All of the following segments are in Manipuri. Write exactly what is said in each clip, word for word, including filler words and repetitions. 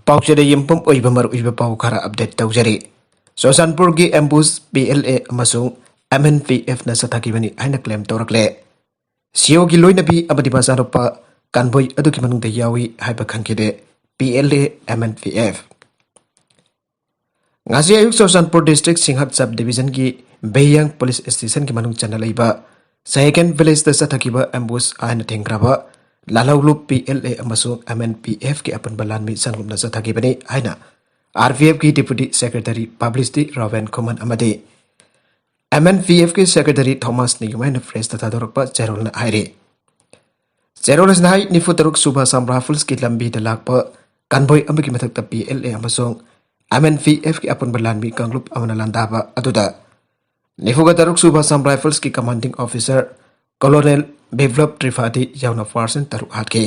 ꯄꯥꯎꯆꯦꯗ ꯌꯨꯝꯐꯝ ꯑꯣꯏꯕ ꯃꯔꯨꯑꯣꯏꯕ ꯄꯥꯎ ꯈꯔ ꯑꯞꯗꯦꯠ ꯇꯧꯖꯔꯤ꯫ ꯆꯨꯔꯆꯥꯟꯄꯨꯔꯒꯤ ꯑꯦꯝꯕꯨꯁ ꯄꯤ ꯑꯦꯜ ꯑꯦ ꯑꯃꯁꯨꯡ ꯑꯦꯝ ꯑꯦꯟ ꯄꯤ ꯑꯦꯐꯅ ꯆꯠꯊꯈꯤꯕꯅꯤ ꯍꯥꯏꯅ ꯀ꯭ꯂꯦꯝ ꯇꯧꯔꯛꯂꯦ꯫ ꯁꯤꯑꯣꯒꯤ ꯂꯣꯏꯅꯕꯤ ꯑꯃꯗꯤ ꯃꯆꯥꯅꯨꯄꯥ ꯀꯟꯚꯣꯏ ꯑꯗꯨꯒꯤ ꯃꯅꯨꯡꯗ ꯌꯥꯎꯏ ꯍꯥꯏꯕ ꯈꯪꯈꯤꯗꯦ꯫ P L A M N P F. ꯉꯁꯤ ꯑꯌꯨꯛ ꯆꯨꯔꯆꯥꯟꯄꯨꯔ ꯗꯤꯁꯇ꯭ꯔꯤꯛ ꯁꯤꯡꯍꯠ ꯁꯕ ꯗꯤꯕꯤꯖꯟꯒꯤ ꯕꯦꯌꯥꯡ ꯄꯨꯂꯤꯁ ꯁ꯭ꯇꯦꯁꯟꯒꯤ ꯃꯅꯨꯡ ꯆꯟꯅ ꯂꯩꯕ ꯁꯍꯦꯀꯦꯟ ꯚꯤꯂꯦꯖꯇ ꯆꯠꯊꯈꯤꯕ ꯑꯦꯝꯕꯨꯁ ꯍꯥꯏꯅ ꯊꯦꯡꯈ꯭ꯔꯕ ꯂꯥꯜꯍꯧꯂꯨꯞ ꯄꯤ ꯑꯦꯜ ꯑꯦ ꯑꯃꯁꯨꯡ ꯑꯦꯝ ꯑꯦꯟ ꯄꯤ ꯑꯦꯐꯀꯤ ꯑꯄꯨꯟꯕ ꯂꯥꯟꯃꯤ ꯁꯪꯒꯨꯝꯅ ꯆꯠꯊꯈꯤꯕꯅꯤ ꯍꯥꯏꯅ ꯑꯥꯔ ꯄꯤ ꯑꯦꯐꯀꯤ deputy secretary publicity Roben Khuman ꯑꯃꯗꯤ ꯑꯦꯝ ꯑꯦꯟ ꯄꯤ ꯑꯦꯐꯀꯤ ꯁꯦꯀ꯭ꯔꯦꯇꯔꯤ ꯊꯣꯃꯥꯁ ꯅꯤꯌꯨꯃꯥꯏꯅ ꯄ꯭ꯔꯦꯁꯇ ꯊꯥꯗꯣꯔꯛꯄ ꯆꯦꯔꯣꯜꯅ ꯍꯥꯏꯔꯤ꯫ ꯆꯦꯔꯣꯜ ꯑꯁꯤꯅ ꯍꯥꯏ, ꯅꯤꯐꯨ ꯇꯔꯨꯛ ꯁꯨꯕ ꯑꯁꯥꯝ ꯔꯥꯏꯐꯜꯁꯀꯤ ꯂꯝꯕꯤꯗ ꯂꯥꯛꯄ ꯀꯟꯚꯣꯏ ꯑꯃꯒꯤ ꯃꯊꯛꯇ ꯄꯤ ꯑꯦꯜ ꯑꯦ ꯑꯃꯁꯨꯡ ꯑꯦꯝ ꯑꯦꯟ ꯄꯤ ꯑꯦꯐꯀꯤ ꯑꯄꯨꯟꯕ ꯂꯥꯟꯃꯤ ꯀꯥꯡꯂꯨꯞ ꯑꯃꯅ ꯂꯥꯟꯗꯥꯕ ꯑꯗꯨꯗ ꯅꯤꯐꯨꯒ ꯇꯔꯨꯛ ꯁꯨꯕ ꯑꯁꯥꯝ ꯔꯥꯏꯐꯜꯁꯀꯤ ꯀꯃꯥꯟꯗꯤꯡ ꯑꯣꯐꯤꯁꯥꯔ ꯀꯣꯂꯣꯅꯦꯜ ꯕꯤꯄ꯭ꯂꯕ ꯇ꯭ꯔꯤꯄꯥꯊꯤ ꯌꯥꯎꯅ ꯄꯥꯔꯁꯟ ꯇꯔꯨꯛ ꯍꯥꯠꯈꯤ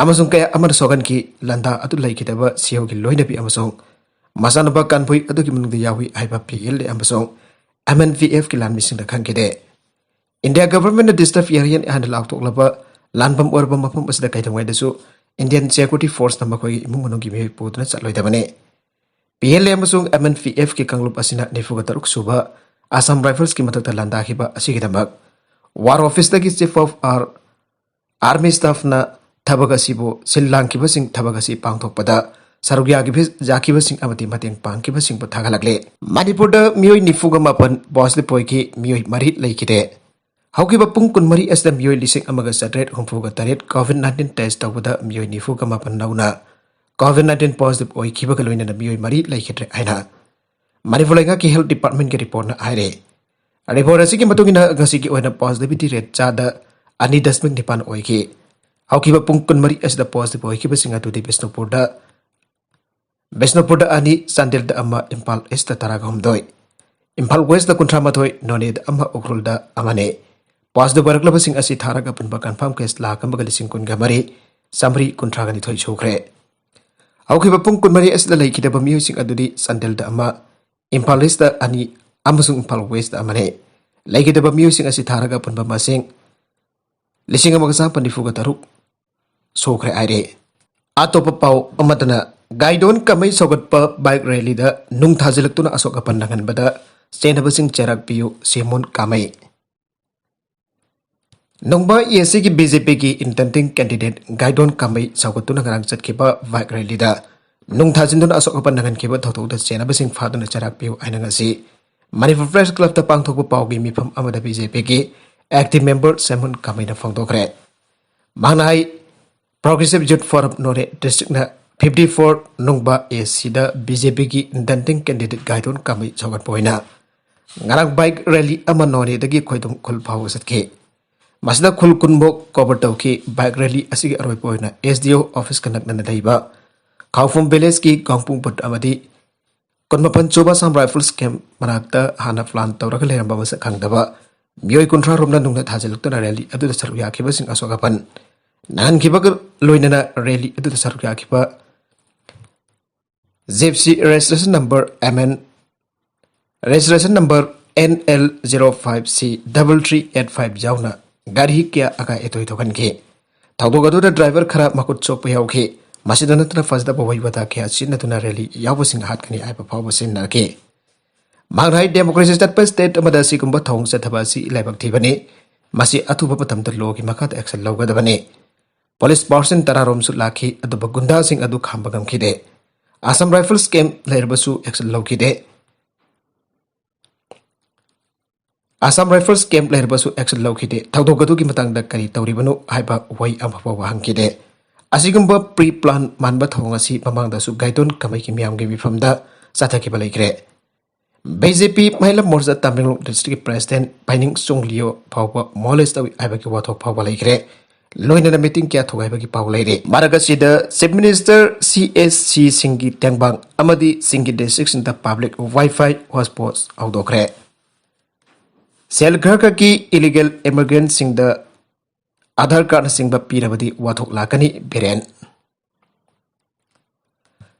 ꯑꯃꯁꯨꯡ ꯀꯌꯥ ꯑꯃꯅ ꯁꯣꯛꯍꯟꯈꯤ꯫ ꯂꯥꯟꯗꯥ ꯑꯗꯨ ꯂꯩꯈꯤꯗꯕ ꯁꯤꯑꯣꯒꯤ ꯂꯣꯏꯅꯕꯤ ꯑꯃꯁꯨꯡ ꯃꯆꯥꯅꯨꯄꯥ ꯀꯟꯚꯣꯏ ꯑꯗꯨꯒꯤ ꯃꯅꯨꯡꯗ ꯌꯥꯎꯏ ꯍꯥꯏꯕ ꯄꯤ ꯑꯦꯜ ꯑꯦ ꯑꯃꯁꯨꯡ ꯑꯦꯝ ꯑꯦꯟ ꯄꯤ ꯑꯦꯐꯀꯤ ꯂꯥꯟꯃꯤꯁꯤꯡꯅ ꯈꯪꯈꯤꯗꯦ꯫ ꯏꯟꯗꯤꯌꯥ ꯒꯚꯔꯟꯃꯦꯟꯠꯅ ꯗꯤꯁꯇꯔꯕ ꯑꯦꯔꯤꯌꯥꯅꯤ ꯍꯥꯏꯅ ꯂꯥꯎꯊꯣꯛꯂꯕ ꯂꯥꯟꯐꯝ ꯑꯣꯏꯔꯕ ꯃꯐꯝ ꯑꯁꯤꯗ ꯀꯩꯗꯧꯉꯩꯗꯁꯨ ꯏꯟꯗꯤꯌꯟ ꯁꯦꯀ꯭ꯌꯨꯔꯤꯇꯤ ꯐꯣꯔꯁꯅ ꯃꯈꯣꯏꯒꯤ ꯏꯃꯨꯡ ꯃꯅꯨꯡꯒꯤ ꯃꯤꯑꯣꯏ ꯄꯨꯗꯨꯅ ꯆꯠꯂꯣꯏꯗꯕꯅꯤ꯫ ꯄꯤ ꯑꯦꯜ ꯑꯦ ꯑꯃꯁꯨꯡ ꯑꯦꯝ ꯑꯦꯟ ꯄꯤ ꯑꯦꯐꯀꯤ ꯀꯥꯡꯂꯨꯞ ꯑꯁꯤꯅ ꯅꯤꯐꯨꯒ ꯇꯔꯨꯛ ꯁꯨꯕ ꯑꯁꯥꯝ ꯔꯥꯏꯐꯜꯁꯀꯤ ꯃꯊꯛꯇ ꯂꯥꯟꯗꯥꯈꯤꯕ ꯑꯁꯤꯒꯤꯗꯃꯛ ꯋꯥꯔ ꯑꯣꯐꯤꯁꯇꯒꯤ ꯆꯤꯐ ꯑꯣꯐ ꯑꯥꯔ ꯑꯥꯔꯃꯤ ꯁ꯭ꯇꯥꯐꯅ ꯊꯕꯛ ꯑꯁꯤꯕꯨ ꯁꯤꯜ ꯂꯥꯡꯈꯤꯕꯁꯤꯡ ꯊꯕꯛ ꯑꯁꯤ ꯄꯥꯡꯊꯣꯛꯄꯗ ꯁꯔꯨꯛ ꯌꯥꯈꯤꯕ-, ꯌꯥꯈꯤꯕꯁꯤꯡ ꯑꯃꯗꯤ ꯃꯇꯦꯡ ꯄꯥꯡꯈꯤꯕꯁꯤꯡꯕꯨ ꯊꯥꯒꯠꯂꯛꯂꯦ꯫ ꯃꯅꯤꯄꯨꯔꯗ ꯃꯤꯑꯣꯏ ꯅꯤꯐꯨꯒ ꯃꯥꯄꯟ ꯄꯣꯖꯤꯇꯤꯚ ꯑꯣꯏꯈꯤ, ꯃꯤꯑꯣꯏ ꯃꯔꯤ ꯂꯩꯈꯤꯗꯦ꯫ ꯍꯧꯈꯤꯕ ꯄꯨꯡ ꯀꯨꯟꯃꯔꯤ ꯑꯁꯤꯗ ꯃꯤꯑꯣꯏ ꯂꯤꯁꯤꯡ ꯑꯃꯒ ꯆꯥꯇ꯭ꯔꯦꯠ ꯍꯨꯝꯐꯨꯒ ꯇꯔꯦꯠ ꯀꯣꯚꯤꯗ ꯅꯥꯏꯟꯇꯤꯟ ꯇꯦꯁ ꯇꯧꯕꯗ ꯃꯤꯑꯣꯏ ꯅꯤꯐꯨꯒ ꯃꯥꯄꯟ ꯅꯧꯅ ꯀꯣꯚꯤꯗ ꯅꯥꯏꯟꯇꯤꯟ ꯄꯣꯖꯤꯇꯤꯚ ꯑꯣꯏꯈꯤꯕꯒ ꯂꯣꯏꯅꯅ ꯃꯤꯑꯣꯏ ꯃꯔꯤ ꯂꯩꯈꯤꯗ꯭ꯔꯦ ꯍꯥꯏꯅ ꯃꯅꯤꯄꯨꯔ ꯂꯩꯉꯥꯛꯀꯤ ꯍꯦꯜꯊ ꯗꯤꯄꯥꯔꯠꯃꯦꯟꯠꯀꯤ ꯔꯤꯄꯣꯔꯠꯅ ꯍꯥꯏꯔꯦ꯫ ꯔꯤꯄꯣꯔꯠ ꯑꯁꯤꯒꯤ ꯃꯇꯨꯡ ꯏꯟꯅ ꯉꯁꯤꯒꯤ ꯑꯣꯏꯅ ꯄꯣꯖꯤꯇꯤꯚꯤꯇꯤ ꯔꯦꯠ ꯆꯥꯗ ꯑꯅꯤ ꯗꯁꯃꯤꯛ ꯅꯤꯄꯥꯟ ꯑꯣꯏꯈꯤ꯫ ꯍꯧꯈꯤꯕ ꯄꯨꯡ ꯀꯨꯟꯃꯔꯤ ꯑꯁꯤꯗ ꯄꯣꯖꯤꯇꯤꯚ ꯑꯣꯏꯈꯤꯕꯁꯤꯡ ꯑꯗꯨꯗꯤ ꯕꯤꯁꯅꯨꯄꯨꯔꯗ, ꯕꯤꯁꯅꯨꯄꯨꯔꯗ ꯑꯅꯤ, ꯆꯥꯟꯗꯦꯜꯗ ꯑꯃ, ꯏꯝꯐꯥꯜ ꯏꯁꯇ ꯇꯔꯥꯒ ꯍꯨꯝꯗꯣꯏ, ꯏꯝꯐꯥꯜ ꯋꯦꯁꯇ ꯀꯨꯟꯊ꯭ꯔꯥ ꯃꯥꯊꯣꯏ, ꯅꯣꯅꯦꯗ ꯑꯃ, ꯎꯈ꯭ꯔꯨꯜꯗ ꯑꯃꯅꯤ꯫ ꯄꯣꯖꯤꯇꯤꯚ ꯑꯣꯏꯔꯛꯂꯕꯁꯤꯡ ꯑꯁꯤ ꯊꯥꯔꯒ ꯑꯄꯨꯟꯕ ꯀꯟꯐꯥꯔꯝ ꯀꯦꯁ ꯂꯥꯈ ꯑꯃꯒ ꯂꯤꯁꯤꯡ ꯀꯨꯟꯒ ꯃꯔꯤ, ꯆꯥꯃꯔꯤ ꯀꯨꯟꯊ꯭ꯔꯥꯒ ꯅꯤꯊꯣꯏ ꯁꯨꯈ꯭ꯔꯦ꯫ ꯍꯧꯈꯤꯕ ꯄꯨꯡ ꯀꯨꯟꯃꯔꯤ ꯑꯁꯤꯗ ꯂꯩꯈꯤꯗꯕ ꯃꯤꯑꯣꯏꯁꯤꯡ ꯑꯗꯨꯗꯤ ꯆꯥꯟꯗꯦꯜꯗ ꯑꯃ, ꯏꯝꯐꯥꯜ ꯏꯁꯇ ꯑꯅꯤ ꯑꯃꯁꯨꯡ ꯏꯝꯐꯥꯜ ꯋꯦꯁꯇ ꯑꯃꯅꯤ꯫ ꯂꯩꯈꯤꯗꯕ ꯃꯤꯑꯣꯏꯁꯤꯡ ꯑꯁꯤ ꯊꯥꯔꯒ ꯑꯄꯨꯟꯕ ꯃꯁꯤꯡ ꯂꯤꯁꯤꯡ ꯑꯃꯒ ꯆꯥꯃꯥꯄꯟ ꯅꯤꯐꯨꯒ ꯇꯔꯨꯛ ꯁꯨꯈ꯭ꯔꯦ ꯍꯥꯏꯔꯤ꯫ ꯑꯇꯣꯞꯄ ꯄꯥꯎ ꯑꯃꯗꯅ, ꯒꯥꯏꯗꯣꯟ ꯀꯥꯃꯩ ꯁꯧꯒꯠꯄ ꯕꯥꯏꯛ ꯔꯦꯂꯤꯗ ꯅꯨꯡ ꯊꯥꯖꯤꯜꯂꯛꯇꯨꯅ ꯑꯁꯣꯛ ꯑꯄꯟ ꯅꯪꯍꯟꯕꯗ ꯆꯦꯟꯅꯕꯁꯤꯡ ꯆꯩꯔꯥꯛ ꯄꯤꯌꯨ, ꯁꯦꯃꯣꯟ ꯀꯥꯃꯩ꯫ ꯅꯨꯡꯕ ꯑꯦ ꯁꯤꯒꯤ ꯕꯤ ꯖꯦ ꯄꯤꯒꯤ ꯏꯟꯇꯦꯟꯗꯤꯡ ꯀꯦꯟꯗꯤꯗꯦꯠ ꯒꯥꯏꯗꯣꯟ ꯀꯥꯃꯩ ꯁꯧꯒꯠꯇꯨꯅ ꯉꯔꯥꯡ ꯆꯠꯈꯤꯕ ꯕꯥꯏꯛ ꯔꯦꯂꯤꯗ ꯅꯨꯡ ꯊꯥꯖꯤꯟꯗꯨꯅ ꯑꯁꯣꯛ ꯑꯄꯟ ꯅꯪꯍꯟꯈꯤꯕ ꯊꯧꯗꯣꯛꯇ ꯆꯦꯟꯅꯕꯁꯤꯡ ꯐꯥꯗꯨꯅ ꯆꯩꯔꯥꯛ ꯄꯤꯌꯨ ꯍꯥꯏꯅ ꯉꯁꯤ ꯃꯅꯤꯄꯨꯔ ꯄ꯭ꯔꯦꯁ ꯀ꯭ꯂꯕꯇ ꯄꯥꯡꯊꯣꯛꯄ ꯄꯥꯎꯒꯤ ꯃꯤꯐꯝ ꯑꯃꯗ ꯕꯤ ꯖꯦ ꯄꯤꯒꯤ ꯑꯦꯛꯇꯤꯚ ꯃꯦꯝꯕꯔ ꯁꯦꯃꯣꯟ ꯀꯥꯃꯩꯅ ꯐꯣꯡꯗꯣꯛꯈ꯭ꯔꯦ꯫ ꯃꯍꯥꯛꯅ ꯍꯥꯏ, Progressive Youth Forum ꯅꯣꯅꯦ ꯗꯤꯁꯇ꯭ꯔꯤꯛꯅ fifty four ꯅꯨꯡꯕ ꯑꯦ ꯁꯤꯗ ꯕꯤ ꯖꯦ ꯄꯤꯒꯤ ꯏꯟꯇꯦꯟꯗꯤꯡ ꯀꯦꯟꯗꯤꯗꯦꯠ ꯒꯥꯏꯗꯣꯟ ꯀꯥꯃꯩ ꯁꯧꯒꯠꯄ ꯑꯣꯏꯅ ꯉꯔꯥꯡ ꯕꯥꯏꯛ ꯔꯦꯂꯤ ꯑꯃ ꯅꯣꯅꯦꯗꯒꯤ ꯈꯣꯏꯗꯨꯝ ꯈꯨꯜ ꯐꯥꯎꯕ ꯆꯠꯈꯤ꯫ ꯃꯁꯤꯗ ꯈꯨꯜ ꯀꯨꯟꯃꯨꯛ ꯀꯣꯚꯔ ꯇꯧꯈꯤ꯫ ꯕꯥꯏꯛ ꯔꯦꯂꯤ ꯑꯁꯤꯒꯤ ꯑꯔꯣꯏꯕ ꯑꯣꯏꯅ ꯑꯦꯁ ꯗꯤ ꯑꯣ ꯑꯣꯐꯤꯁꯀ ꯅꯛꯅꯅ ꯂꯩꯕ ꯈꯥꯎꯐꯨꯝ ꯚꯤꯂꯦꯖꯀꯤ ꯒꯥꯡꯄꯨꯡ ꯕꯨꯠ ꯑꯃꯗꯤ ꯀꯨꯟꯃꯥꯄꯟ ꯁꯨꯕ ꯑꯁꯥꯝ ꯔꯥꯏꯐꯜꯁ ꯀꯦꯝꯞ ꯃꯅꯥꯛꯇ ꯍꯥꯟꯅ ꯄ꯭ꯂꯥꯟ ꯇꯧꯔꯒ ꯂꯩꯔꯝꯕ ꯃꯁꯛ ꯈꯪꯗꯕ ꯃꯤꯑꯣꯏ ꯀꯨꯟꯊ꯭ꯔꯥ ꯔꯣꯝꯅ ꯅꯨꯡꯅ ꯊꯥꯖꯤꯜꯂꯛꯇꯨꯅ ꯔꯦꯂꯤ ꯑꯗꯨꯗ ꯁꯔꯨꯛ ꯌꯥꯈꯤꯕꯁꯤꯡ ꯑꯁꯣꯛ ꯑꯄꯟ ꯅꯪꯍꯟꯈꯤꯕꯒ ꯂꯣꯏꯅꯅ ꯔꯦꯂꯤ ꯑꯗꯨꯗ ꯁꯔꯨꯛ ꯌꯥꯈꯤꯕ gypsy registration number M N, registration number N L zero five C double three eight five ꯌꯥꯎꯅ ꯒꯥꯔꯤ ꯀꯌꯥ ꯑꯀꯥꯏ ꯑꯇꯣꯏ ꯊꯣꯛꯍꯟꯈꯤ꯫ ꯊꯧꯗꯣꯛ ꯑꯗꯨꯗ ꯗ꯭ꯔꯥꯏꯚꯔ ꯈꯔ ꯃꯈꯨꯠ ꯁꯣꯛꯄ ꯌꯥꯎꯈꯤ꯫ ꯃꯁꯤꯗ ꯅꯠꯇꯅ ꯐꯖꯗꯕ ꯋꯥꯍꯩ ꯋꯥꯇꯥ ꯀꯌꯥ ꯁꯤꯖꯤꯟꯅꯗꯨꯅ ꯔꯦꯂꯤ ꯌꯥꯎꯕꯁꯤꯡ ꯍꯥꯠꯀꯅꯤ ꯍꯥꯏꯕ ꯐꯥꯎꯕ ꯁꯤꯖꯤꯟꯅꯔꯛꯈꯤ꯫ ꯃꯍꯥꯛꯅ ꯍꯥꯏ, ꯗꯦꯃꯣꯀ꯭ꯔꯦꯁꯤ ꯆꯠꯄ ꯁ꯭ꯇꯦꯠ ꯑꯃꯗ ꯑꯁꯤꯒꯨꯝꯕ ꯊꯧꯑꯣꯡ ꯆꯠꯊꯕ ꯑꯁꯤ ꯂꯥꯏꯕꯛ ꯊꯤꯕꯅꯤ꯫ ꯃꯁꯤ ꯑꯊꯨꯕ ꯃꯇꯝꯗ ꯂꯣꯒꯤ ꯃꯈꯥꯗ ꯑꯦꯛꯁꯟ ꯂꯧꯒꯗꯕꯅꯤ꯫ ꯄꯨꯂꯤꯁ ꯄꯥꯔꯁꯟ ꯇꯔꯥꯔꯣꯝꯁꯨ ꯂꯥꯛꯈꯤ, ꯑꯗꯨꯕꯨ ꯒꯨꯟꯗꯥꯁꯤꯡ ꯑꯗꯨ ꯈꯥꯝꯕ ꯉꯝꯈꯤꯗꯦ꯫ ꯑꯁꯥꯝ ꯔꯥꯏꯐꯜꯁ ꯀꯦꯝꯞ ꯂꯩꯔꯕꯁꯨ ꯑꯦꯛꯁꯟ ꯂꯧꯈꯤꯗꯦ꯫ ꯑꯁꯥꯝ ꯔꯥꯏꯐꯜꯁ ꯀꯦꯝꯞ ꯂꯩꯔꯕꯁꯨ ꯑꯦꯛꯁꯟ ꯂꯧꯈꯤꯗꯦ꯫ ꯊꯧꯗꯣꯛ ꯑꯗꯨꯒꯤ ꯃꯇꯥꯡꯗ ꯀꯔꯤ ꯇꯧꯔꯤꯕꯅꯣ ꯍꯥꯏꯕ ꯋꯥꯍꯩ ꯑꯃ ꯐꯥꯎꯕ ꯍꯪꯈꯤꯗꯦ꯫ ꯑꯁꯤꯒꯨꯝꯕ ꯄ꯭ꯔꯤ ꯄ꯭ꯂꯥꯟ ꯃꯥꯟꯕ ꯊꯧꯑꯣꯡ ꯑꯁꯤ ꯃꯃꯥꯡꯗꯁꯨ ꯒꯥꯏꯗꯣꯟ ꯀꯥꯃꯩꯒꯤ ꯃꯤꯌꯥꯝꯒꯤ ꯃꯤꯐꯝꯗ ꯆꯠꯊꯈꯤꯕ ꯂꯩꯈ꯭ꯔꯦ꯫ ꯕꯤ ꯖꯦ ꯄꯤ ꯃꯍꯤꯂꯥ ꯃꯣꯔꯆꯥ ꯇꯃꯦꯡꯂꯣꯡ ꯗꯤꯁꯇ꯭ꯔꯤꯛꯀꯤ ꯄ꯭ꯔꯦꯁꯤꯗꯦꯟꯠ ꯄꯥꯏꯅꯤꯡ ꯆꯨꯡꯂꯤꯌꯣ ꯐꯥꯎꯕ ꯃꯣꯂꯦꯁ ꯇꯧꯏ ꯍꯥꯏꯕꯒꯤ ꯋꯥꯊꯣꯛ ꯐꯥꯎꯕ ꯂꯩꯈ꯭ꯔꯦ꯫ ꯂꯣꯏꯅꯅ ꯃꯤꯇꯤꯡ ꯀꯌꯥ ꯊꯣꯛꯏ ꯍꯥꯏꯕꯒꯤ ꯄꯥꯎ ꯂꯩꯔꯤ꯫ ꯃꯔꯛ ꯑꯁꯤꯗ ꯆꯤꯐ ꯃꯤꯅꯤꯁꯇꯔ ꯁꯤ ꯑꯦꯁ ꯁꯤꯁꯤꯡꯒꯤ ꯇꯦꯡꯕꯥꯡ ꯑꯃꯗꯤ ꯆꯤꯡꯒꯤ ꯗꯤꯁꯇ꯭ꯔꯤꯛꯁꯤꯡꯗ ꯄꯕ꯭ꯂꯤꯛ ꯋꯥꯏ ꯐꯥꯏ ꯍꯣꯠꯁꯄꯣꯠ ꯍꯧꯗꯣꯛꯈ꯭ꯔꯦ꯫ ꯁꯦꯜ ꯈꯔ ꯈꯛꯀꯤ ꯏꯂꯤꯒꯦꯜ ꯏꯃꯤꯒ꯭ꯔꯦꯟꯠꯁꯤꯡꯗ ꯑꯥꯙꯥꯔ ꯀꯥꯔꯗꯅꯆꯤꯡꯕ ꯄꯤꯔꯕꯗꯤ ꯋꯥꯊꯣꯛ ꯂꯥꯛꯀꯅꯤ, ꯕꯤꯔꯦꯟ꯫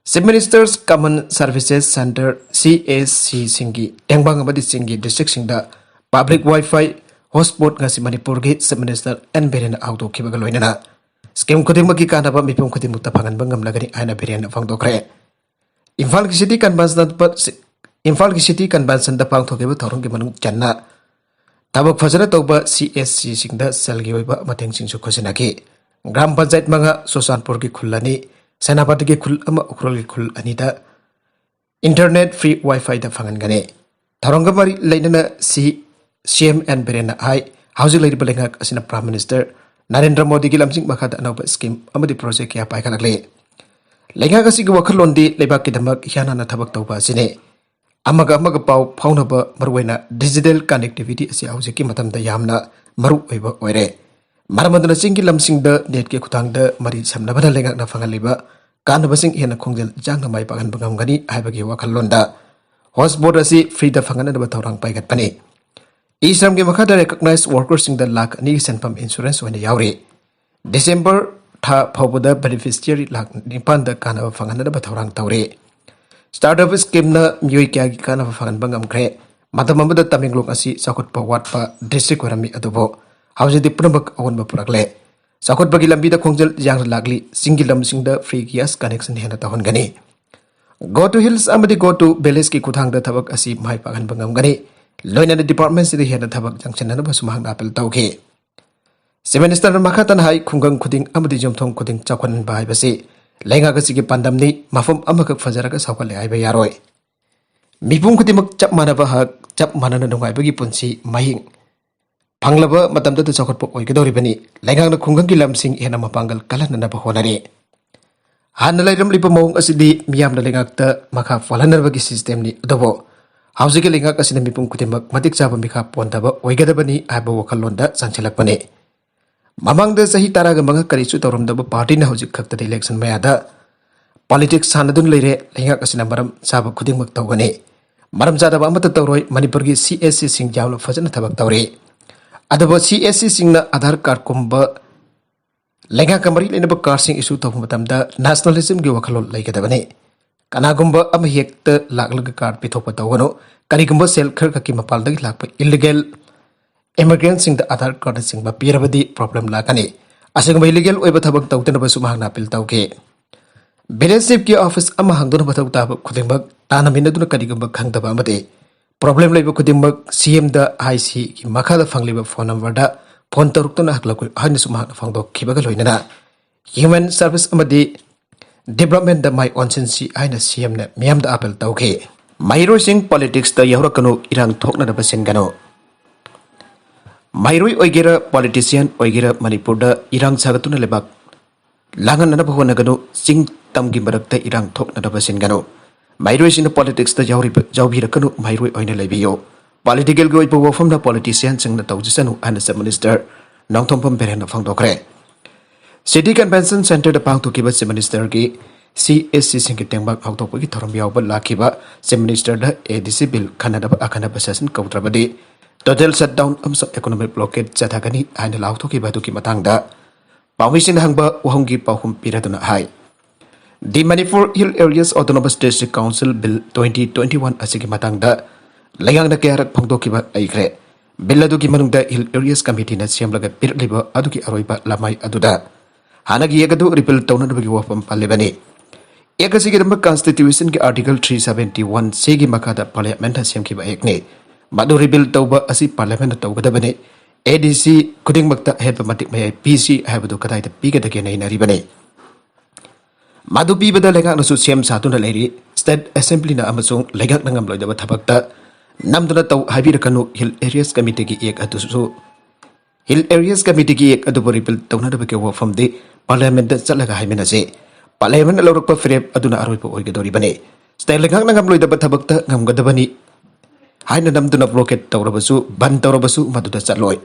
ꯆꯤꯐ ꯃꯤꯅꯤꯁꯇꯔꯁ ꯀꯃꯟ ꯁꯔꯚꯤꯁꯦꯁ ꯁꯦꯟꯇꯔ, ꯁꯤ ꯑꯦꯁ ꯁꯤꯁꯤꯡꯒꯤ ꯇꯦꯡꯕꯥꯡ ꯑꯃꯗꯤ ꯆꯤꯡꯒꯤ ꯗꯤꯁꯇ꯭ꯔꯤꯛꯁꯤꯡꯗ ꯄꯕ꯭ꯂꯤꯛ ꯋꯥꯏ ꯐꯥꯏ ꯍꯣꯠꯁꯄꯣꯠ ꯉꯁꯤ ꯃꯅꯤꯄꯨꯔꯒꯤ ꯆꯤꯐ ꯃꯤꯅꯤꯁꯇꯔ ꯑꯦꯟ ꯕꯤꯔꯦꯟꯅ ꯍꯧꯗꯣꯛꯈꯤꯕꯒ ꯂꯣꯏꯅꯅ ꯁ꯭ꯀꯤꯝ ꯈꯨꯗꯤꯡꯃꯛꯀꯤ ꯀꯥꯟꯅꯕ ꯃꯤꯄꯨꯝ ꯈꯨꯗꯤꯡꯃꯛꯇ ꯐꯪꯍꯟꯕ ꯉꯝꯂꯒꯅꯤ ꯍꯥꯏꯅ ꯕꯤꯔꯦꯟꯅ ꯐꯣꯡꯗꯣꯛꯈ꯭ꯔꯦ꯫ ꯏꯝꯐꯥꯜꯒꯤ ꯁꯤꯇꯤ ꯀꯟꯚꯦꯟꯁꯟꯗ, ꯏꯝꯐꯥꯜꯒꯤ ꯁꯤꯇꯤ ꯀꯟꯚꯦꯟꯁꯟꯗ ꯄꯥꯡꯊꯣꯛꯈꯤꯕ ꯊꯧꯔꯝꯒꯤ ꯃꯅꯨꯡ ꯆꯟꯅ ꯊꯕꯛ ꯐꯖꯅ ꯇꯧꯕ ꯁꯤ ꯑꯦꯁ ꯁꯤꯁꯤꯡꯗ ꯁꯦꯜꯒꯤ ꯑꯣꯏꯕ ꯃꯇꯦꯡꯁꯤꯡꯁꯨ ꯈꯨꯠꯁꯤꯟꯅꯈꯤ꯫ ꯒ꯭ꯔꯥꯝ ꯄꯟꯆꯥꯌꯠ ꯃꯉꯥ, ꯆꯨꯔꯆꯥꯟꯄꯨꯔꯒꯤ ꯈꯨꯜ ꯑꯅꯤ, ꯁꯦꯅꯥꯄꯇꯤꯒꯤ ꯈꯨꯜ ꯑꯃ, ꯎꯈ꯭ꯔꯨꯜꯒꯤ ꯈꯨꯜ ꯑꯅꯤꯗ internet free wifi ꯗ ꯐꯪꯍꯟꯒꯅꯤ꯫ ꯊꯧꯔꯝꯒ ꯃꯔꯤ ꯂꯩꯅꯅ ꯁꯤ, ꯁꯤ ꯑꯦꯝ ꯑꯦꯟ ꯕꯤꯔꯦꯟꯅ ꯍꯥꯏ, ꯍꯧꯖꯤꯛ ꯂꯩꯔꯤꯕ ꯂꯩꯉꯥꯛ ꯑꯁꯤꯅ ꯄ꯭ꯔꯥꯏꯝ ꯃꯤꯅꯤꯁꯇꯔ ꯅꯔꯦꯟꯗ꯭ꯔ ꯃꯣꯗꯤꯒꯤ ꯂꯝꯖꯤꯡ ꯃꯈꯥꯗ ꯑꯅꯧꯕ ꯁ꯭ꯀꯤꯝ ꯑꯃꯗꯤ ꯄ꯭ꯔꯣꯖꯦꯛ ꯀꯌꯥ ꯄꯥꯏꯈꯠꯂꯛꯂꯤ꯫ ꯂꯩꯉꯥꯛ ꯑꯁꯤꯒꯤ ꯋꯥꯈꯜꯂꯣꯟꯗꯤ ꯂꯩꯕꯥꯛꯀꯤꯗꯃꯛ ꯍꯤꯌꯥꯟꯅꯅ ꯊꯕꯛ ꯇꯧꯕ ꯑꯁꯤꯅꯤ꯫ ꯑꯃꯒ ꯑꯃꯒ ꯄꯥꯎ ꯐꯥꯎꯅꯕ, ꯃꯔꯨꯑꯣꯏꯅ digital connectivity ꯑꯁꯤ ꯍꯧꯖꯤꯛꯀꯤ ꯃꯇꯝꯗ ꯌꯥꯝꯅ ꯃꯔꯨ ꯑꯣꯏꯕ ꯑꯣꯏꯔꯦ꯫ ꯃꯔꯝ ꯑꯗꯨꯅ ꯆꯤꯡꯒꯤ ꯂꯝꯁꯤꯡꯗ ꯅꯦꯠꯀꯤ ꯈꯨꯠꯊꯥꯡꯗ ꯃꯔꯤ ꯁꯝꯅꯕꯅ ꯂꯩꯉꯥꯛꯅ ꯐꯪꯍꯜꯂꯤꯕ ꯀꯥꯟꯅꯕꯁꯤꯡ ꯍꯦꯟꯅ ꯈꯣꯡꯖꯦꯜ ꯌꯥꯡꯅ ꯃꯥꯏ ꯄꯥꯛꯍꯟꯕ ꯉꯝꯒꯅꯤ ꯍꯥꯏꯕꯒꯤ ꯋꯥꯈꯜꯂꯣꯟꯗ ꯍꯣꯁ ꯕꯣꯠ ꯑꯁꯤ ꯐ꯭ꯔꯤꯗ ꯐꯪꯍꯟꯅꯕ ꯊꯧꯔꯥꯡ ꯄꯥꯏꯈꯠꯄꯅꯤ꯫ ꯏ ꯁ꯭ꯔꯝꯒꯤ ꯃꯈꯥꯗ recognized workerꯁꯤꯡꯗ ꯂꯥꯈ ꯑꯅꯤꯒꯤ ꯁꯦꯟꯐꯝ insurance ꯑꯣꯏꯅ ꯌꯥꯎꯔꯤ꯫ ꯗꯤꯁꯦꯝꯕꯔ ꯊꯥ ꯐꯥꯎꯕꯗ beneficiary ꯂꯥꯈ ꯅꯤꯄꯥꯟꯗ ꯀꯥꯟꯅꯕ ꯐꯪꯍꯟꯅꯕ ꯊꯧꯔꯥꯡ ꯇꯧꯔꯤ꯫ Startup ꯁ꯭ꯀꯤꯝꯅ ꯃꯤꯑꯣꯏ ꯀꯌꯥꯒꯤ ꯀꯥꯟꯅꯕ ꯐꯪꯍꯟꯕ ꯉꯝꯈ꯭ꯔꯦ꯫ ꯃꯇꯝ ꯑꯃꯗ ꯇꯃꯦꯡꯂꯣꯡ ꯑꯁꯤ ꯆꯥꯎꯈꯠꯄ ꯋꯥꯠꯄ ꯗꯤꯁꯇ꯭ꯔꯤꯛ ꯑꯣꯏꯔꯝꯃꯤ, ꯑꯗꯨꯕꯨ ꯍꯧꯖꯤꯛꯇꯤ ꯄꯨꯝꯅꯃꯛ ꯑꯑꯣꯟꯕ ꯄꯨꯔꯛꯂꯦ꯫ ꯆꯥꯎꯈꯠꯄꯒꯤ ꯂꯝꯕꯤꯗ ꯈꯣꯡꯖꯦꯜ ꯌꯥꯡꯅ ꯂꯥꯛꯂꯤ꯫ ꯆꯤꯡꯒꯤ ꯂꯝꯁꯤꯡꯗ free gas connection ꯍꯦꯟꯅ ꯇꯧꯍꯟꯒꯅꯤ꯫ Go to Hills ꯑꯃꯗꯤ Go to Villageꯀꯤ ꯈꯨꯠꯊꯥꯡꯗ ꯊꯕꯛ ꯑꯁꯤ ꯃꯥꯏ ꯄꯥꯛꯍꯟꯕ ꯉꯝꯒꯅꯤ꯫ ꯂꯣꯏꯅꯅ departmentꯁꯤꯡꯗ ꯍꯦꯟꯅ ꯊꯕꯛ ꯆꯪꯁꯤꯟꯅꯅꯕꯁꯨ ꯃꯍꯥꯛꯅ appeal ꯇꯧꯈꯤ꯫ Chief Ministerꯅ ꯃꯈꯥ ꯇꯥꯅ ꯍꯥꯏ, ꯈꯨꯡꯒꯪ ꯈꯨꯗꯤꯡ ꯑꯃꯗꯤ ꯌꯨꯝꯊꯣꯡ ꯈꯨꯗꯤꯡ ꯆꯥꯎꯈꯠꯍꯟꯕ ꯍꯥꯏꯕꯁꯤ ꯂꯩꯉꯥꯛ ꯑꯁꯤꯒꯤ ꯄꯥꯟꯗꯝꯅꯤ꯫ ꯃꯐꯝ ꯑꯃꯈꯛ ꯐꯖꯔꯒ ꯆꯥꯎꯈꯠꯂꯦ ꯍꯥꯏꯕ ꯌꯥꯔꯣꯏ꯫ ꯃꯤꯄꯨꯝ ꯈꯨꯗꯤꯡꯃꯛ ꯆꯞ ꯃꯥꯟꯅꯕ ꯍꯛ, ꯆꯞ ꯃꯥꯟꯅꯅ ꯅꯨꯡꯉꯥꯏꯕꯒꯤ ꯄꯨꯟꯁꯤ ꯃꯍꯤꯡ ꯐꯪꯂꯕ ꯃꯇꯝꯗꯇ ꯆꯥꯎꯈꯠꯄ ꯑꯣꯏꯒꯗꯧꯔꯤꯕꯅꯤ꯫ ꯂꯩꯉꯥꯛꯅ ꯈꯨꯡꯒꯪꯒꯤ ꯂꯝꯁꯤꯡ ꯍꯦꯟꯅ ꯃꯄꯥꯡꯒꯜ ꯀꯜꯍꯟꯅꯅꯕ ꯍꯣꯠꯅꯔꯤ꯫ ꯍꯥꯟꯅ ꯂꯩꯔꯝꯂꯤꯕ ꯃꯑꯣꯡ ꯑꯁꯤꯗꯤ ꯃꯤꯌꯥꯝꯅ ꯂꯩꯉꯥꯛꯇ ꯃꯈꯥ ꯄꯣꯜꯍꯟꯅꯕꯒꯤ systemꯅꯤ, ꯑꯗꯨꯕꯨ ꯍꯧꯖꯤꯛꯀꯤ ꯂꯩꯉꯥꯛ ꯑꯁꯤꯅ ꯃꯤꯄꯨꯝ ꯈꯨꯗꯤꯡꯃꯛ ꯃꯇꯤꯛ ꯆꯥꯕ ꯃꯤꯈꯥ ꯄꯣꯟꯗꯕ ꯑꯣꯏꯒꯗꯕꯅꯤ ꯍꯥꯏꯕ ꯋꯥꯈꯜꯂꯣꯟꯗ ꯆꯪꯁꯤꯜꯂꯛꯄꯅꯤ꯫ ꯃꯃꯥꯡꯗ ꯆꯍꯤ ꯇꯔꯥꯒ ꯃꯉꯥ ꯀꯔꯤꯁꯨ ꯇꯧꯔꯝꯗꯕ partyꯅ ꯍꯧꯖꯤꯛ ꯈꯛꯇꯗ election ꯃꯌꯥꯗ politics ꯁꯥꯟꯅꯗꯨꯅ ꯂꯩꯔꯦ꯫ ꯂꯩꯉꯥꯛ ꯑꯁꯤꯅ ꯃꯔꯝ ꯆꯥꯕ ꯈꯨꯗꯤꯡꯃꯛ ꯇꯧꯒꯅꯤ꯫ ꯃꯔꯝ ꯆꯥꯗꯕ ꯑꯃꯠꯇ ꯇꯧꯔꯣꯏ꯫ ꯃꯅꯤꯄꯨꯔꯒꯤ ꯁꯤ ꯑꯦꯁ ꯁꯤꯁꯤꯡ ꯌꯥꯝꯅ ꯐꯖꯅ ꯊꯕꯛ ꯇꯧꯔꯤ꯫ ꯑꯗꯨꯕꯨ ꯁꯤ ꯑꯦꯁ ꯁꯤꯁꯤꯡꯅ ꯑꯙꯥꯔ ꯀꯥꯔꯗꯀꯨꯝꯕ ꯂꯩꯉꯥꯛꯀ ꯃꯔꯤ ꯂꯩꯅꯕ ꯀꯥꯔꯗꯁꯤꯡ issue ꯇꯧꯕ ꯃꯇꯝꯗ nationalismꯒꯤ ꯋꯥꯈꯜꯂꯣꯟ ꯂꯩꯒꯗꯕꯅꯤ꯫ ꯀꯅꯥꯒꯨꯝꯕ ꯑꯃ ꯍꯦꯛꯇ ꯂꯥꯛꯂꯒ ꯀꯥꯔꯗ ꯄꯤꯊꯣꯛꯄ ꯇꯧꯒꯅꯨ꯫ ꯀꯔꯤꯒꯨꯝꯕ ꯁꯦꯜ ꯈꯔ ꯈꯛꯀꯤ ꯃꯄꯥꯟꯗꯒꯤ ꯂꯥꯛꯄ illegal immigrantꯁꯤꯡꯗ ꯑꯙꯥꯔ ꯀꯥꯔꯗꯅꯆꯤꯡꯕ ꯄꯤꯔꯕꯗꯤ problem ꯂꯥꯛꯀꯅꯤ꯫ ꯑꯁꯤꯒꯨꯝꯕ ꯏꯂꯤꯒꯦꯜ ꯑꯣꯏꯕ ꯊꯕꯛ ꯇꯧꯗꯅꯕꯁꯨ ꯃꯍꯥꯛꯅ ꯑꯄꯤꯜ ꯇꯧꯈꯤ꯫ ꯚꯤꯂꯦꯖ ꯆꯤꯐꯀꯤ ꯑꯣꯐꯤꯁ ꯑꯃ ꯍꯥꯡꯗꯨꯅ ꯃꯊꯧ ꯇꯥꯕ ꯈꯨꯗꯤꯡꯃꯛ ꯇꯥꯟꯅꯃꯤꯟꯅꯗꯨꯅ ꯀꯔꯤꯒꯨꯝꯕ ꯈꯪꯗꯕ ꯑꯃꯗꯤ ꯄ꯭ꯔꯣꯕ꯭ꯂꯦꯝ ꯂꯩꯕ ꯈꯨꯗꯤꯡꯃꯛ ꯁꯤ ꯑꯦꯝꯗ ꯍꯥꯏ ꯁꯤꯒꯤ ꯃꯈꯥꯗ ꯐꯪꯂꯤꯕ ꯐꯣꯟ ꯅꯝꯕꯔꯗ ꯐꯣꯟ ꯇꯧꯔꯛꯇꯨꯅ ꯍꯪꯂꯛꯎ ꯍꯥꯏꯅꯁꯨ ꯃꯍꯥꯛꯅ ꯐꯣꯡꯗꯣꯛꯈꯤꯕꯒ ꯂꯣꯏꯅꯅ ꯍ꯭ꯌꯨꯃꯦꯟ ꯁꯔꯚꯤꯁ ꯑꯃꯗꯤ ꯗꯤꯕ꯭ꯂꯞꯃꯦꯟꯗ ꯃꯥꯏ ꯑꯣꯟꯁꯤꯟꯁꯤ ꯍꯥꯏꯅ ꯁꯤ ꯑꯦꯝꯅ ꯃꯤꯌꯥꯝꯗ ꯑꯄꯤꯜ ꯇꯧꯈꯤ꯫ ꯃꯍꯩꯔꯣꯏꯁꯤꯡ ꯄꯣꯂꯤꯇꯤꯛꯁꯇ ꯌꯥꯎꯔꯛꯀꯅꯨ, ꯏꯔꯥꯡ ꯊꯣꯛꯅꯅꯕ ꯁꯤꯟꯒꯅꯨ꯫ ꯃꯍꯩꯔꯣꯏ ꯑꯣꯏꯒꯦꯔꯥ, ꯄꯣꯂꯤꯇꯤꯁꯤꯌꯥꯟ ꯑꯣꯏꯒꯦꯔꯥ, ꯃꯅꯤꯄꯨꯔꯗ ꯏꯔꯥꯡ ꯁꯥꯒꯠꯇꯨꯅ ꯂꯩꯕꯥꯛ ꯂꯥꯡꯍꯟꯅꯅꯕ ꯍꯣꯠꯅꯒꯅꯨ, ꯆꯤꯡ ꯇꯝꯒꯤ ꯃꯔꯛꯇ ꯏꯔꯥꯡ ꯊꯣꯛꯅꯅꯕ ꯁꯤꯟꯒꯅꯨ꯫ ꯃꯍꯩꯔꯣꯏꯁꯤꯡꯅ ꯄꯣꯂꯤꯇꯤꯛꯁꯇ ꯌꯥꯎꯔꯤꯕ, ꯌꯥꯎꯕꯤꯔꯛꯀꯅꯨ, ꯃꯍꯩꯔꯣꯏ ꯑꯣꯏꯅ ꯂꯩꯕꯤꯌꯨ꯫ ꯄꯣꯂꯤꯇꯤꯀꯦꯜꯒꯤ ꯑꯣꯏꯕ ꯋꯥꯐꯝꯗ ꯄꯣꯂꯤꯇꯤꯁꯤꯌꯥꯟꯁꯤꯡꯅ ꯇꯧꯖꯁꯅꯨ ꯍꯥꯏꯅ ꯆꯤꯐ ꯃꯤꯅꯤꯁꯇꯔ ꯅꯣꯡꯊꯣꯝꯕꯝ ꯕꯤꯔꯦꯟꯅ ꯐꯣꯡꯗꯣꯛꯈ꯭ꯔꯦ꯫ ꯁꯤꯇꯤ ꯀꯟꯚꯦꯟꯁꯟ ꯁꯦꯟꯇꯔꯗ ꯄꯥꯡꯊꯣꯛꯈꯤꯕ ꯆꯤꯐ ꯃꯤꯅꯤꯁꯇꯔꯒꯤ ꯁꯤ ꯑꯦꯁ ꯁꯤꯁꯤꯡꯒꯤ ꯇꯦꯡꯕꯥꯡ ꯍꯧꯗꯣꯛꯄꯒꯤ ꯊꯧꯔꯝ ꯌꯥꯎꯕ ꯂꯥꯛꯈꯤꯕ ꯆꯤꯐ ꯃꯤꯅꯤꯁꯇꯔꯗ ꯑꯦ ꯗꯤ ꯁꯤ ꯕꯤꯜ ꯈꯟꯅꯅꯕ ꯑꯈꯟꯅꯕ ꯁꯦꯁꯟ ꯀꯧꯗ꯭ꯔꯕꯗꯤ ꯇꯣꯇꯦꯜ ꯁꯠꯗꯥꯎꯟ ꯑꯃꯁꯨꯡ ꯏꯀꯣꯅꯣꯃꯤꯛ ꯕ꯭ꯂꯣꯀꯦꯠ ꯆꯠꯊꯒꯅꯤ ꯍꯥꯏꯅ ꯂꯥꯎꯊꯣꯛꯈꯤꯕ ꯑꯗꯨꯒꯤ ꯃꯇꯥꯡꯗ ꯄꯥꯎꯃꯤꯁꯤꯡꯅ ꯍꯪꯕ ꯋꯥꯍꯪꯒꯤ ꯄꯥꯎꯈꯨꯝ ꯄꯤꯔꯗꯨꯅ ꯍꯥꯏ, The Manipur Hill Areas Autonomous District Council Bill twenty twenty-one ꯑꯁꯤꯒꯤ ꯃꯇꯥꯡꯗ ꯂꯩꯉꯥꯛꯅ ꯀꯌꯥꯔꯛ ꯐꯣꯡꯗꯣꯛꯈꯤꯕ ꯂꯩꯈ꯭ꯔꯦ꯫ ꯕꯤꯜ ꯑꯗꯨꯒꯤ ꯃꯅꯨꯡꯗ ꯍꯤꯜ ꯑꯦꯔꯤꯌꯥꯁ ꯀꯃꯤꯇꯤꯅ ꯁꯦꯝꯂꯒ ꯄꯤꯔꯛꯂꯤꯕ ꯑꯗꯨꯒꯤ ꯑꯔꯣꯏꯕ ꯂꯃꯥꯏ ꯑꯗꯨꯗ ꯍꯥꯟꯅꯒꯤ ꯑꯦꯛ ꯑꯗꯨ ꯔꯤꯄꯤꯜ ꯇꯧꯅꯅꯕꯒꯤ ꯋꯥꯐꯝ ꯄꯜꯂꯤꯕꯅꯤ꯫ ꯑꯦꯛ ꯑꯁꯤꯒꯤꯗꯃꯛ ꯀꯟꯁꯇꯤꯇ꯭ꯌꯨꯁꯟꯒꯤ ꯑꯥꯔꯇꯤꯀꯜ ꯊ꯭ꯔꯤ ꯁꯚꯦꯟꯇꯤ ꯋꯥꯟ ꯁꯤꯒꯤ ꯃꯈꯥꯗ ꯄꯥꯔꯂꯤꯌꯥꯃꯦꯟꯠꯅ ꯁꯦꯝꯈꯤꯕ ꯑꯦꯛꯅꯤ꯫ ꯃꯗꯨ ꯔꯤꯄꯤꯜ ꯇꯧꯕ ꯑꯁꯤ ꯄꯥꯔꯂꯤꯌꯥꯃꯦꯟꯠꯅ ꯇꯧꯒꯗꯕꯅꯤ꯫ ꯑꯦ ꯗꯤ ꯁꯤ ꯈꯨꯗꯤꯡꯃꯛꯇ ꯑꯍꯦꯟꯕ ꯃꯇꯤꯛ ꯃꯌꯥꯏ ꯄꯤꯁꯤ ꯍꯥꯏꯕꯗꯨ ꯀꯗꯥꯏꯗ ꯄꯤꯒꯗꯒꯦ ꯅꯩꯅꯔꯤꯕꯅꯤ꯫ ꯃꯗꯨ ꯄꯤꯕꯗ ꯂꯩꯉꯥꯛꯅꯁꯨ ꯁꯦꯝ ꯁꯥꯗꯨꯅ ꯂꯩꯔꯤ꯫ ꯁ꯭ꯇꯦꯠ ꯑꯦꯁꯦꯝꯕ꯭ꯂꯤꯅ ꯑꯃꯁꯨꯡ ꯂꯩꯉꯥꯛꯅ ꯉꯝꯂꯣꯏꯗꯕ ꯊꯕꯛꯇ ꯅꯝꯗꯨꯅ ꯇꯧ ꯍꯥꯏꯕꯤꯔꯛꯀꯅꯨ꯫ ꯍꯤꯜ ꯑꯦꯔꯤꯌꯥꯁ ꯀꯃꯤꯇꯤꯒꯤ ꯑꯦꯛ ꯑꯗꯨꯁꯨ, ꯍꯤꯜ ꯑꯦꯔꯤꯌꯥꯁ ꯀꯃꯤꯇꯤꯒꯤ ꯑꯦꯛ ꯑꯗꯨꯕꯨ ꯔꯤꯄꯤꯜ ꯇꯧꯅꯅꯕꯒꯤ ꯋꯥꯐꯝꯗꯤ ꯄꯥꯔꯂꯤꯌꯥꯃꯦꯟꯠꯇ ꯆꯠꯂꯒ ꯍꯥꯏꯃꯤꯟꯅꯁꯤ꯫ ꯄꯥꯔꯂꯤꯌꯥꯃꯦꯟꯠꯅ ꯂꯧꯔꯛꯄ ꯐꯤꯔꯦꯞ ꯑꯗꯨꯅ ꯑꯔꯣꯏꯕ ꯑꯣꯏꯒꯗꯧꯔꯤꯕꯅꯤ꯫ ꯁ꯭ꯇꯦꯠ ꯂꯩꯉꯥꯛꯅ ꯉꯝꯂꯣꯏꯗꯕ ꯊꯕꯛꯇ ꯉꯝꯒꯗꯕꯅꯤ ꯍꯥꯏꯅ ꯅꯝꯗꯨꯅ ꯕ꯭ꯂꯣꯀꯦꯠ ꯇꯧꯔꯕꯁꯨ, ꯕꯟ ꯇꯧꯔꯕꯁꯨ ꯃꯗꯨꯗ ꯆꯠꯂꯣꯏ꯫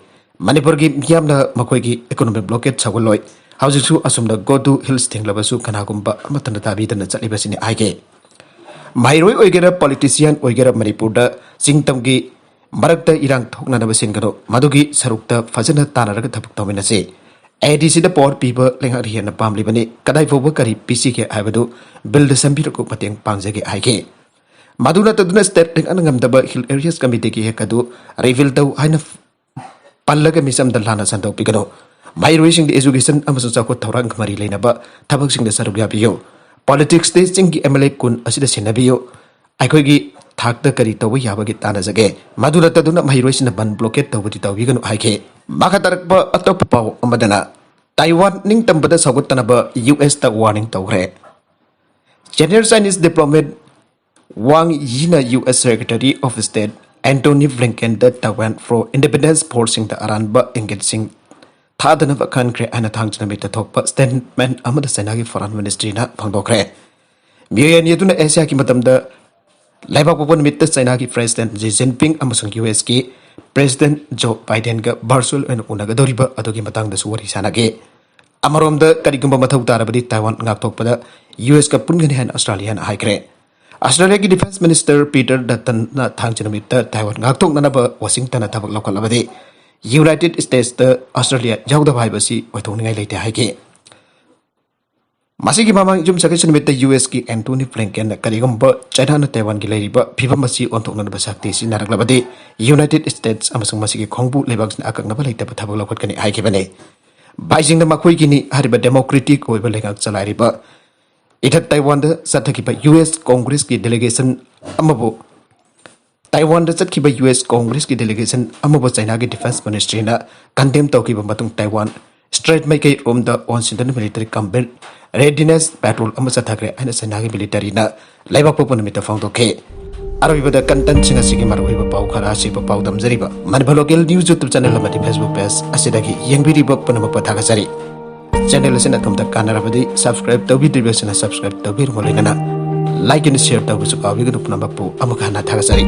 ꯃꯅꯤꯄꯨꯔꯒꯤ ꯃꯤꯌꯥꯝꯅ ꯃꯈꯣꯏꯒꯤ ꯏꯀꯣꯅꯣꯃꯤꯛ ꯕ꯭ꯂꯣꯀꯦꯠ ꯁꯧꯒꯠꯂꯣꯏ꯫ ꯍꯧꯖꯤꯛꯁꯨ ꯑꯁꯨꯝꯅ ꯒꯣ ꯇꯨ ꯍꯤꯜꯁ ꯊꯤꯡꯂꯕꯁꯨ ꯀꯅꯥꯒꯨꯝꯕ ꯑꯃꯠꯇꯅ ꯇꯥꯕꯤꯗꯅ ꯆꯠꯂꯤꯕꯁꯤꯅꯤ ꯍꯥꯏꯈꯤ꯫ ꯃꯍꯩꯔꯣꯏ ꯑꯣꯏꯒꯦꯔꯥ, ꯄꯣꯂꯤꯇꯤꯁꯤꯌꯥꯟ ꯑꯣꯏꯒꯦꯔꯥ, ꯃꯅꯤꯄꯨꯔꯗ ꯆꯤꯡ ꯇꯝꯒꯤ ꯃꯔꯛꯇ ꯏꯔꯥꯡ ꯊꯣꯛꯅꯅꯕ ꯁꯤꯟꯒꯅꯨ꯫ ꯃꯗꯨꯒꯤ ꯁꯔꯨꯛꯇ ꯐꯖꯅ ꯇꯥꯟꯅꯔꯒ ꯊꯕꯛ ꯇꯧꯃꯤꯟꯅꯁꯤ꯫ ꯑꯦ ꯗꯤ ꯁꯤꯗ ꯄꯋꯥꯔ ꯄꯤꯕ ꯂꯩꯉꯥꯛꯅ ꯍꯦꯟꯅ ꯄꯥꯝꯂꯤꯕꯅꯤ꯫ ꯀꯗꯥꯏ ꯐꯥꯎꯕ ꯀꯔꯤ ꯄꯤꯁꯤꯒꯦ ꯍꯥꯏꯕꯗꯨ ꯕꯤꯜꯗ ꯁꯦꯝꯕꯤꯔꯛꯎ, ꯃꯇꯦꯡ ꯄꯥꯡꯖꯒꯦ ꯍꯥꯏꯈꯤ꯫ ꯃꯗꯨ ꯅꯠꯇꯗꯨꯅ ꯁ꯭ꯇꯦꯠ ꯂꯩꯉꯥꯛꯅ ꯉꯝꯗꯕ ꯍꯤꯜ ꯑꯦꯔꯤꯌꯥꯁ ꯀꯃꯤꯇꯤꯒꯤ ꯑꯦꯛ ꯑꯗꯨ ꯔꯤꯄꯤꯜ ꯇꯧ ꯍꯥꯏꯅ ꯄꯜꯂꯒ ꯃꯤꯆꯝꯗ ꯂꯥꯟꯅ ꯁꯟꯗꯣꯛꯄꯤꯒꯅꯨ꯫ ꯃꯍꯩꯔꯣꯏꯁꯤꯡꯗ education ꯑꯃꯁꯨꯡ ꯆꯥꯎꯈꯠ ꯊꯧꯔꯥꯡꯒ ꯃꯔꯤ ꯂꯩꯅꯕ ꯊꯕꯛꯁꯤꯡꯗ ꯁꯔꯨꯛ ꯌꯥꯕꯤꯌꯨ꯫ Politicsꯇ ꯆꯤꯡꯒꯤ MLA ꯀꯨꯟ ꯑꯁꯤꯗ ꯁꯤꯟꯅꯕꯤꯌꯨ꯫ ꯑꯩꯈꯣꯏꯒꯤ ꯊꯥꯛꯇ ꯀꯔꯤ ꯇꯧꯕ ꯌꯥꯕꯒꯦ ꯇꯥꯟꯅꯖꯒꯦ꯫ ꯃꯗꯨ ꯅꯠꯇꯗꯨꯅ ꯃꯍꯩꯔꯣꯏꯁꯤꯡꯅ ꯕꯟ blockade ꯇꯧꯕꯗꯤ ꯇꯧꯕꯤꯒꯅꯨ ꯍꯥꯏꯈꯤ꯫ ꯃꯈꯥ ꯇꯥꯔꯛꯄ ꯑꯇꯣꯞꯄ ꯄꯥꯎ ꯑꯃꯗꯅ, ꯇꯥꯏꯋꯥꯟ ꯅꯤꯡꯇꯝꯕꯗ ꯁꯧꯒꯠꯇꯅꯕ US ꯇ warning ꯇꯧꯈ꯭ꯔꯦ꯫ Senior Chinese diplomat Wang Yi ꯅ US Secretary of State Antony Blinken the Taiwan pro independence force ꯁꯤꯡꯗ ꯑꯔꯥꯟꯕ ꯏꯪꯒꯤꯠꯁꯤꯡ ꯊꯥꯗꯅꯕ ꯈꯟꯈ꯭ꯔꯦ ꯍꯥꯏꯅ ꯊꯥꯡꯖ ꯅꯨꯃꯤꯠꯇ ꯊꯣꯛꯄ statement ꯑꯃꯗ ꯆꯩꯅꯥꯒꯤ Foreign Ministry ꯅ ꯐꯣꯡꯗꯣꯛꯈ꯭ꯔꯦ꯫ ꯃꯤꯑꯣꯏ ꯑꯅꯤ ꯑꯗꯨꯅ ꯑꯦꯁꯤꯌꯥꯒꯤ ꯃꯇꯝꯗ ꯂꯩꯕꯥꯛ ꯄꯣꯛꯄ ꯅꯨꯃꯤꯠꯇ ꯆꯩꯅꯥꯒꯤ President Xi Jinping ꯑꯃꯁꯨꯡ US ꯀꯤ President Joe Biden ꯒ virtual ꯑꯣꯏꯅ ꯎꯅꯒꯗꯧꯔꯤꯕ ꯑꯗꯨꯒꯤ ꯃꯇꯥꯡꯗꯁꯨ ꯋꯥꯔꯤ ꯁꯥꯟꯅꯈꯤ꯫ ꯑꯃꯔꯣꯝꯗ, ꯀꯔꯤꯒꯨꯝꯕ ꯃꯊꯧ ꯇꯥꯔꯕꯗꯤ ꯇꯥꯏꯋꯥꯟ ꯉꯥꯛꯊꯣꯛꯄꯗ US ꯀ ꯄꯨꯟꯒꯅꯤ ꯍꯥꯏꯅ ꯑꯁꯇ꯭ꯔꯦꯂꯤꯌꯥꯅ ꯍꯥꯏꯈ꯭ꯔꯦ꯫ ꯑꯁꯇ꯭ꯔꯦꯂꯤꯌꯥꯒꯤ Defence Minister Peter Dutton ꯅ ꯊꯥꯡꯖ ꯅꯨꯃꯤꯠꯇ ꯇꯥꯏꯋꯥꯟ ꯉꯥꯛꯊꯣꯛꯅꯅꯕ ꯋꯥꯁꯤꯡꯇꯟꯅ ꯊꯕꯛ ꯂꯧꯈꯠꯂꯕꯗꯤ United States ꯇ ꯑꯁꯇ꯭ꯔꯦꯂꯤꯌꯥ ꯌꯥꯎꯗꯕ ꯍꯥꯏꯕꯁꯤ ꯑꯣꯏꯊꯣꯛꯅꯤꯡꯉꯥꯏ ꯂꯩꯇꯦ ꯍꯥꯏꯈꯤ꯫ ꯃꯁꯤꯒꯤ ꯃꯃꯥꯡ ꯌꯨꯝꯁꯀꯩꯁ ꯅꯨꯃꯤꯠꯇ US ꯀꯤ Antony Blinken ꯅ ꯀꯔꯤꯒꯨꯝꯕ ꯆꯩꯅꯥꯅ ꯇꯥꯏꯋꯥꯟꯒꯤ ꯂꯩꯔꯤꯕ ꯐꯤꯕꯝ ꯑꯁꯤ ꯑꯣꯟꯊꯣꯛꯅꯅꯕ ꯁꯛꯇꯤ ꯁꯤꯖꯤꯟꯅꯔꯛꯂꯕꯗꯤ United States ꯑꯃꯁꯨꯡ ꯃꯁꯤꯒꯤ ꯈꯣꯡꯕꯨ ꯂꯩꯕꯥꯛꯁꯤꯡꯅ ꯑꯀꯛꯅꯕ ꯂꯩꯇꯕ ꯊꯕꯛ ꯂꯧꯈꯠꯀꯅꯤ ꯍꯥꯏꯈꯤꯕꯅꯤ꯫ ꯕꯥꯏꯖꯤꯡꯅ ꯃꯈꯣꯏꯒꯤꯅꯤ ꯍꯥꯏꯔꯤꯕ democratic ꯑꯣꯏꯕ ꯂꯩꯉꯥꯛ ꯆꯂꯥꯏꯔꯤꯕ ꯏꯊꯠ ꯇꯥꯏꯋꯥꯟꯗ ꯆꯠꯊꯈꯤꯕ US Congress ꯀꯤ delegation ꯑꯃꯕꯨ, ꯇꯥꯏꯋꯥꯟꯗ ꯆꯠꯈꯤꯕ US Congress ꯀꯤ delegation ꯑꯃꯕꯨ ꯆꯩꯅꯥꯒꯤ Defence Ministry ꯅ condemn ꯇꯧꯈꯤꯕ ꯃꯇꯨꯡ Taiwan Strait ꯃꯥꯏꯀꯩꯔꯣꯝꯗ ꯑꯣꯟꯁꯤꯟꯗꯨꯅ military combat readiness patrol ꯑꯃ ꯆꯠꯊꯈ꯭ꯔꯦ ꯍꯥꯏꯅ ꯆꯩꯅꯥꯒꯤ military ꯅ ꯂꯩꯕꯥꯛ ꯄꯣꯛꯄ ꯅꯨꯃꯤꯠꯇ ꯐꯣꯡꯗꯣꯛꯈꯤ꯫ ꯑꯔꯣꯏꯕꯗ content ꯁꯤꯡ ꯑꯁꯤꯒꯤ ꯃꯔꯨꯑꯣꯏꯕ ꯄꯥꯎ ꯈꯔ ꯑꯁꯤꯕꯨ ꯄꯥꯎꯗꯝꯖꯔꯤꯕ Manipur Local News YouTube channel ꯑꯃꯗꯤ Facebook page ꯑꯁꯤꯗꯒꯤ ꯌꯦꯡꯕꯤꯔꯤꯕ ꯄꯨꯝꯅꯃꯛꯄꯨ ꯊꯥꯒꯠꯆꯔꯤ꯫ Channel ꯑꯁꯤꯅ ꯑꯗꯣꯝꯗ ꯀꯥꯟꯅꯔꯕꯗꯤ subscribe ꯇꯧꯕꯤꯗ꯭ꯔꯤꯕꯁꯤꯡꯅ subscribe ꯇꯧꯕꯤꯔꯨꯕ ꯂꯣꯏꯅꯅ like and share ꯇꯧꯕꯁꯨ ꯀꯥꯎꯕꯤꯒꯅꯨ꯫ ꯄꯨꯝꯅꯃꯛꯄꯨ ꯑꯃꯨꯛ ꯍꯟꯅ ꯊꯥꯒꯠꯆꯔꯤ꯫